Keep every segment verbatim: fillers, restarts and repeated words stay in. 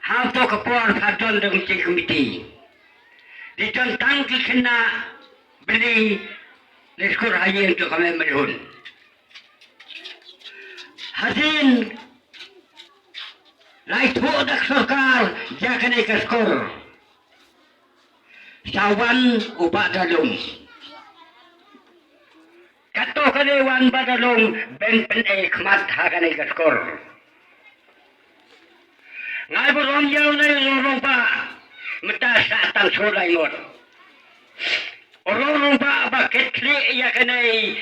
Ha to ka por pha don da ka committee. Di don tang ki khynnah bli, la skur ha ïing to ka mei mei hun. Hadien la ïathuh da ka sorkar ïa kane ka skur, sa wan u Bah Dalung. Kato kane wan Bah Dalung ban pyneh khmat ha kane ka skur. Nga ai burom ïa une u rangbah, mynta sa tang shu lai ngut. U rangbah ba kit khlieh ïa kane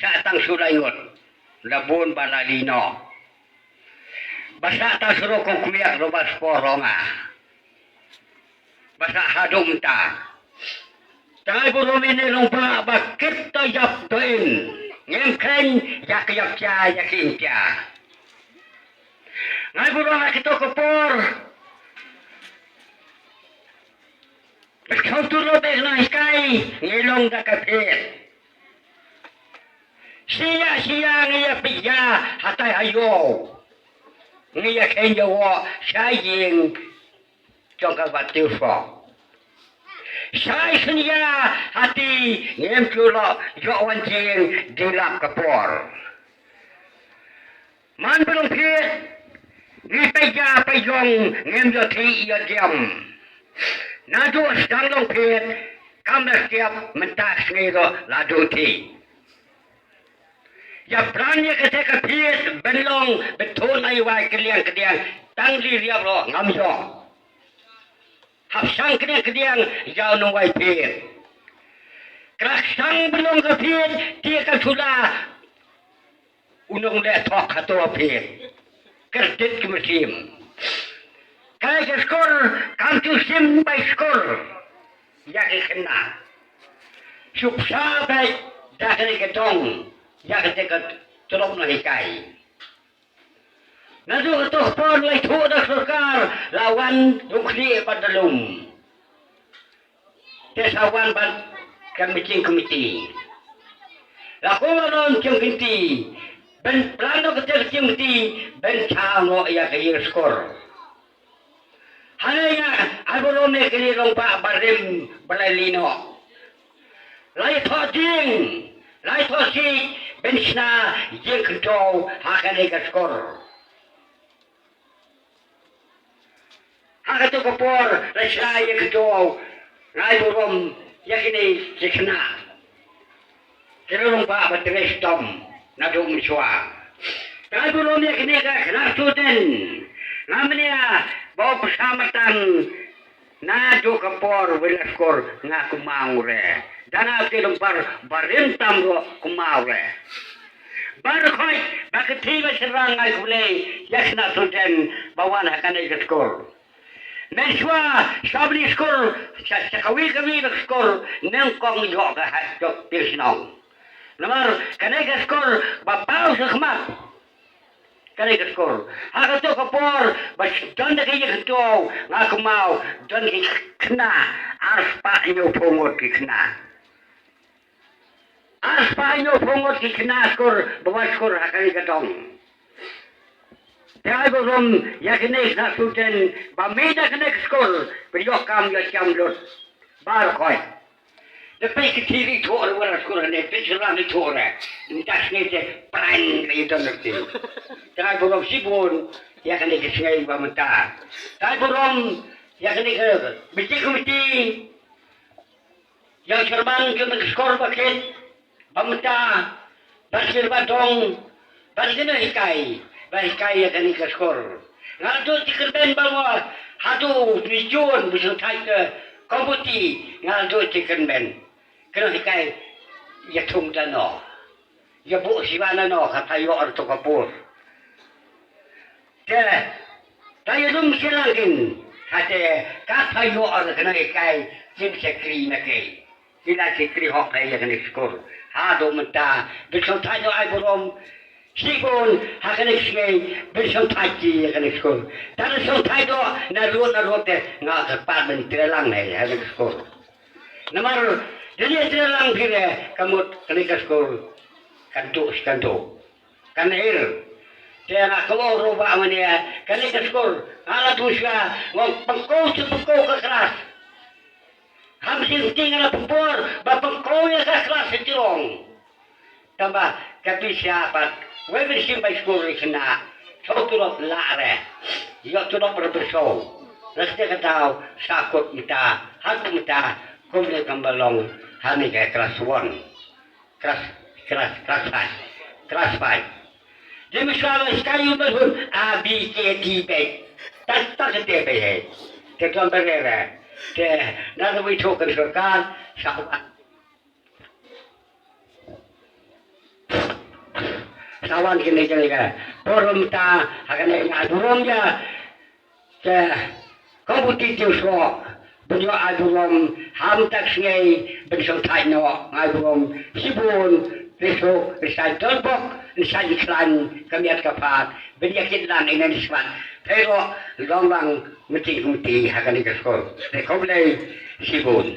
sa tang shu lai ngut. La bun ba la lino. Ba sa tang shu rukuk miak ruh ba spor rong ah. Ba sa haduh mynta. Te nga ai burom ïa une u rangbah ba kit to ïap to im. Ngim kheiñ ïa ka ïap tia ïa ka im tia. Nga ai burom ha kito ka por. Ba kham tu lo be na hikai ngi long da ka phet. Sia sia ngi ïa peit ïa hatai ha ïew. Ngi ïa kheiñ ïa u shai ïing jong ka ba tiu fo. Shai sien ïa hati ngim ju lo ïoh wan jing di lap ka por. Man ba long phet ngi peit ïa peit ïong ngim ïoh thih ïoh diam. Naduh sdang long phet kam da step mynta sngi ruh la duh thih. Ïa pran ïa kata ka phet ban long ban thun ai wai kdiang kdiang tang li riap ruh ngam ïoh. Hap shang kdiang kdiang ïa u nongwai phet. Krak shang ban long ka phet te ka sula u nongleh thok hato phet. Kyrtit ki mynsiem. Kai ka skur kam tu sim bai skur. Ïa ki khynnah. Suk sa bai da kane ka dong ïa kata ka tulop na hikai. Naduh kato ka por la ïathuh da ka sorkar la wan u khlieh Bah Dalung. Te sa wan bad ka meeting committee. La kum la wan meeting committee ban plan noh kata ka meeting committee ban chah noh ïa ka ïing skur. Hangne nga ai burom ïa kane rangbah barim ba la lino. La ïathoh jing, la ïathoh siej ban shna ïing khyndew ha kane ka skur. Ha kato ka por la shna ïing khyndew, nga ai burom ïa kine ki khynnah. Ki rangbah ba trei shitom naduh mynshuwa. Nga ai burom ïa kine ki khynnah student. Nga mane ba u pyrshah matan naduh ka por ba la skur nga kynmaw re. Da nga ki lum bar barim tam ruh kynmaw re. Baroh khoit ba kynthei ba shynrang nga ai khublei ïa ki khynnah student ba wan ha kane ka skur. Mynshuwa sha bynta skur, sha, sha kawei kawei ka skur, nyngkong ïoh ka hap jop pyrshah shnong. Namar kane ka skur ba paw sha khmat. Kane ka skur. Ha kato ka por ba don da ka ïing khyndew nga kynmaw don ki khynnah arspah hynñiewphew ngut ki khynnah. Arspah hynñiewphew ngut ki khynnah skur ba wan skur ha kane ka dong. Te ai burom ïa kine ki khynnah student ba mih na kane ka skur ba ïoh kam ïoh jam lut. Baroh khoit. Da peit ki kynthei ri thoh re wan skur hangne, peit ki shynrang ri thoh re. Mynta ka sngi te pran ka ïa don lynti. Te ai burom shibun ïa kane ka sngi ba mynta. Te ai burom ïa kane ka meeting committee. Ïa u chairman jong ka skur ba kit ba mynta, bad ki rangbah dong, bad ki nonghikai ba hikai ïa kane ka skur. Nga la duh jingkyrmen ba mo haduh u Jun ba shong thait ka komiti, nga la duh jingkyrmen. Ki nonghikai ïa thung da no. Ïa buh siwa na no, ka pha ïoh ar to ka por. Te, ta ïa lum silang kin, ka te, ka pha ïoh ar ka nonghikai, kin shakri na ke. Kin la shakri hok hai ïa kane skur. Haduh mynta, bin shong thait ïa ai burom. Shibun, ha kane sngi, bin shong thait ïa kane skur. Ta na shong thait do, na ruh, na ruh te, nga ka pat bin tre lang hai, ha kane skur. Namar, dei ïa tre lang phi re, ka mut kane ka skur, kan duh, kan duh. Kan her. Te nga kynmaw ruh ba mynne kane ka skul nga la tu sha, nga pynkow sha pynkow ka klas. Ham sing sing nga la pynbor ba pynkow ïa ka klas sha jrong. Tangba ka pisa pat wei ban shim bai skul ri khynnah. Shu turop lah re. Ïoh turop re berso. Leste ka daw sakut mita, hakut mita, kumne kam ba long ha ne ka klas one. Klas, klas, klas five. Klas five. Di misra lo sky yu ba hun A B K D bek. Tak tak te be he. Te tuan berere. Te na da wi thok kan sorkar. Sawan. Sawan kini kini ka. Porum ta hakan nga durum ja. Te, kong buti tiu so, bunyo ai burom, ham tak sngai, ben song thai no, ngai burom, sibun, riso, risai dolbok, risai klan, kamiat kapat, ben yakit lan ina nismat. Pero, long lang, mesti kumti, hakan ni kaskol. Te, kong lei, sibun.